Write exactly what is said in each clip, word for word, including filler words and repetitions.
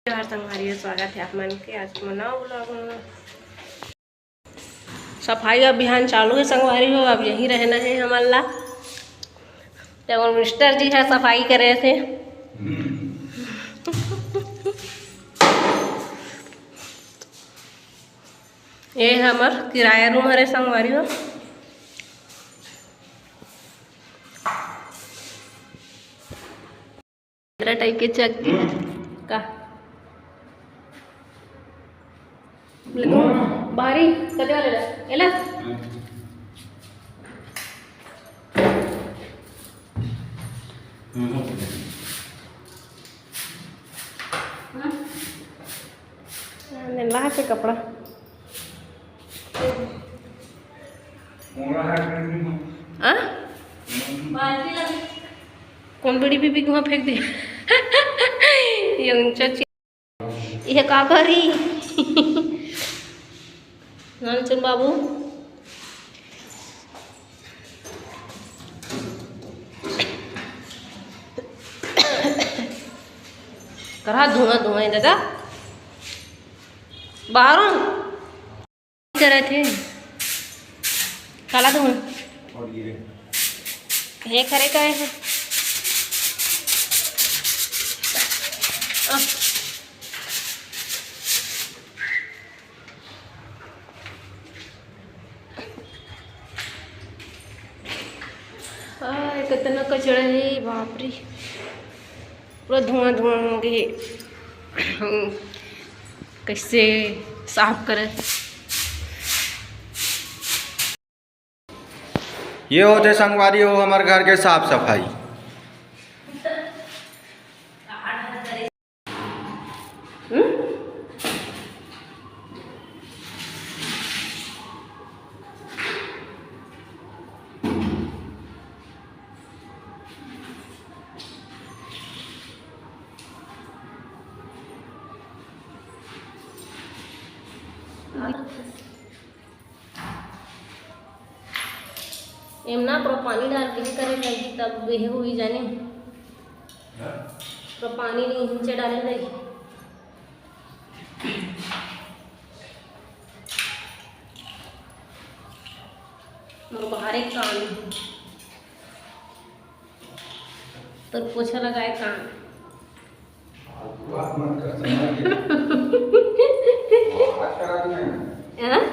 नमस्कार संगवारी हो, स्वागत हे आप मन के आज के नवा vlog में। सफाई अभियान चालू हे संगवारी हो, अब यहीं रहना हे हमन ला। जब मिस्टर जी ह सफाई करे थे, ये हमर किराया रूम हरे संगवारी हो। मेरा टाइप के चक का ले तू बाहरी कते वाले ला एला। हाँ, ने ला के कपड़ा। आ? कौन बीड़ी पी पी के वहाँ फेंक दिया? ये ऊंचा ची-, ये का करी? नानचुन बाबू। करा धुआं धुआं हे दादा। बाहर करत हे। काला धुआं। और ये। हे खरे का हे? आ। हाय, कितना कचरा हे, बाप रे, पूरा धुआं धुआं हो गे। कैसे साफ करे? ये होथे संगवारी हो हमर घर के साफ सफाई। एम ना पूरा पानी डाल के करे जाही, तब ये हुई जाने। हाँ? पूरा पानी नहीं नीचे डाले जाही। मोर बाहर एक काम है। तोर पोछा लगाए काम। आज बात मत कर, समझ गया? आज करा दूंगा। हाँ?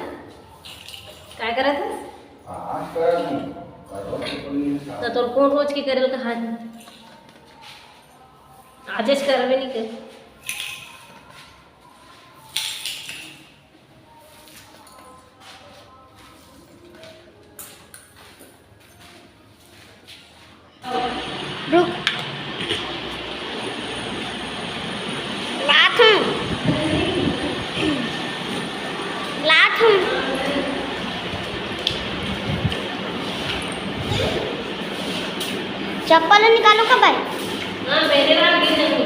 काय करत हस? आज करा दूंगा। तो तोर कौन रोज के करल कहा? आजेच करबे नहीं कर। रुक। लात हूँ। लात हूँ। चप्पल निकालो का भाई? हाँ, मेरे वहाँ गिर जाएंगे।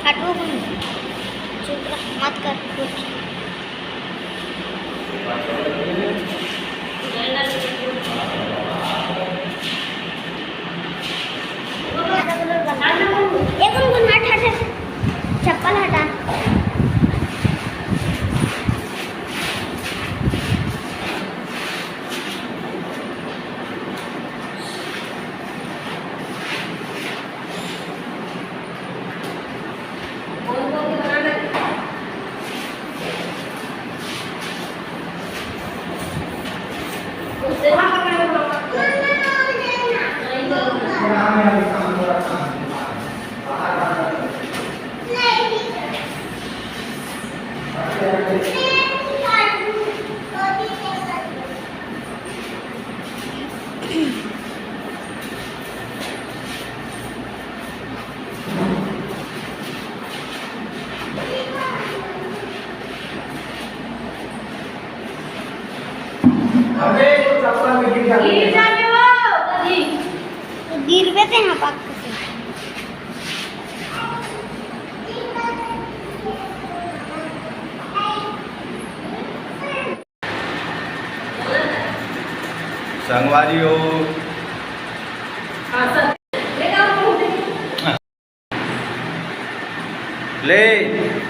हटो, चुप रह, मत कर कुछ। ए गुनगुन, हट, हट, हट। चप्पल हटा। अबे, तो चप्पल में गिर जाते हैं। गिर जाते हो, कभी। गिरबे ते हाँ पक्का से। संगवारी हो। ले।